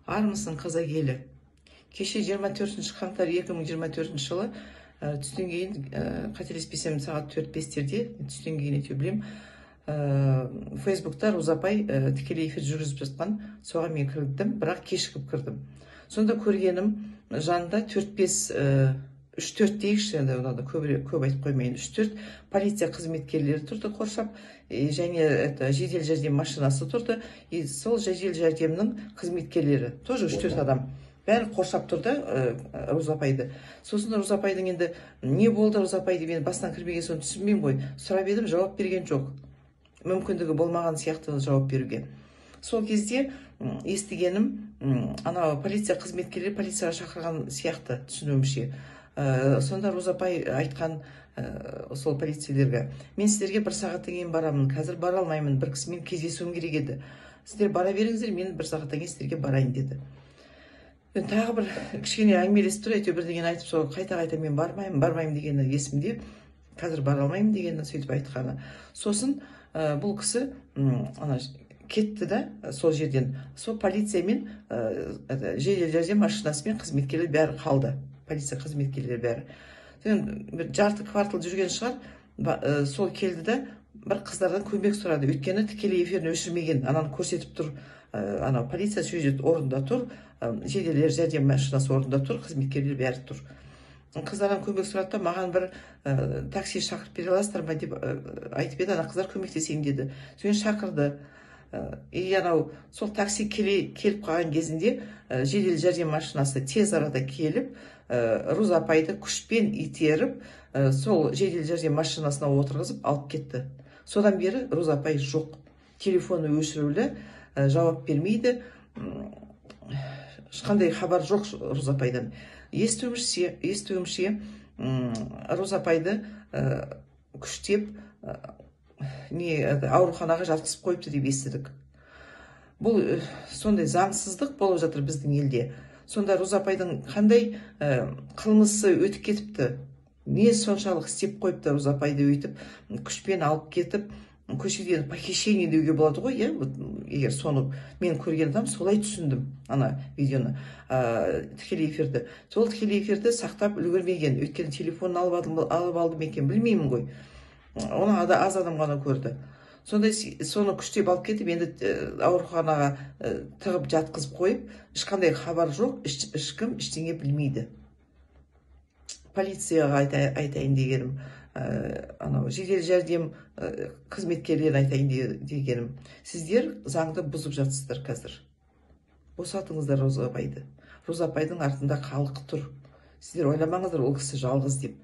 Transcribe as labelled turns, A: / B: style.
A: Армысың, қазақ елі! Кеше, 24 қаңтар 2024 жылы, түстен кейін, қателеспесем, сағат 4-5-терде, түстен кейін әйтеуір білемін, Фейсбукта Роза апай тікелей эфир жүргізіп жатқан. Соған мен кірдім, бірақ кешігіп кірдім. Сонда көргенім, жанында төрт бес, үш төрт дейікші енді, одан да көбірек, көп айтып қоймайын, үш төрт полиция қызметкерлері тұрды қоршап, және это жедел жәрдем машинасы тұрды, и сол жедел жәрдемнің қызметкерлері тоже үш төрт адам, бәрі қоршап тұрды Роза апайды. Сосын Роза апайдың енді не болды, Роза апай деп, енді басынан кірмеген соң түсінбеймін ғой, сұрап едім, жауап берген жоқ, мүмкіндігі болмаған сияқты жауап беруге. Сол кезде естігенім, анау полиция қызметкерлері полицияға шақырған сияқты, түсінуімше. Сонда Роза апай айтқан сол полицейлерге: «Мен сіздерге бір сағаттан кейін барамын, қазір бара алмаймын, бір кісімен кездесуім керек еді, сіздер бара беріңіздер, мен бір сағаттан кейін сіздерге барайын», – деді. Енді тағы бір кішкене әңгімелесіп тұр, әйтеуір бірдеңені айтып, сол қайта қайта «мен бармаймын, бармаймын» дегені есімде, «қазір бара алмаймын» дегені, сөйтіп айтқаны. Сосын бұл кісі ана кетті да сол жерден. Сол полициямен, это, жедел жәрдем машинасымен қызметкерлер бәрі қалды, полиция қызметкерлері бәрі. Содан бір жарты квартал жүрген шығар, сол келді да, бір қыздардан көмек сұрады, өйткені тікелей эфирін өшірмеген, ананы көрсетіп тұр, анау полиция сол жерде орнында тұр, жедел жәрдем машинасы орнында тұр, қызметкерлер бәрі тұр. Қыздардан көмек сұрады да, «Маған бір такси шақырып бере аласыздар ма?» деп айтып еді. Ана қыздар «Көмектесейін» деді. Содан шақырды. И анау сол такси келіп қалған кезінде жедел жәрдем машинасы тез арада келіп, Роза апайды күшпен итеріп, сол жедел жәрдем машинасына отырғызып алып кетті. Содан бері Роза апай жоқ, телефоны өшірулі, жауап бермейді, ешқандай хабар жоқ Роза апайдан. Естуімше, Роза апайды күштеп не ауруханаға жатқызып қойыпты деп естідік. Бұл сондай заңсыздық болып жатыр біздің елде. Сонда Роза апайдың қандай қылмысы өтіп кетіпті, не соншалық істеп қойыпты Роза апайды өйтіп күшпен алып кетіп көшеден? Похищение деуге болады ғой, иә? Вот, егер соны мен көрген адам солай түсіндім ана видеоны, тікелей эфирді. Сол тікелей эфирді сақтап үлгермеген, өйткені телефонын алып алды ма екен, білмеймін ғой, оны аз адам ғана көрді. Сондай соны күштеп алып кетіп, енді ауруханаға тығып жатқызып қойып, ешқандай хабар жоқ, ешкім ештеңе білмейді. Полицияға айтайын дегенім, анау жедел жәрдем қызметкерлеріне айтайын дегенім, сіздер заңды бұзып жатсыздар қазір. Босатыңыздар Роза апайды. Роза апайдың артында халық тұр. Сіздер ойламаңыздар ол кісі жалғыз деп.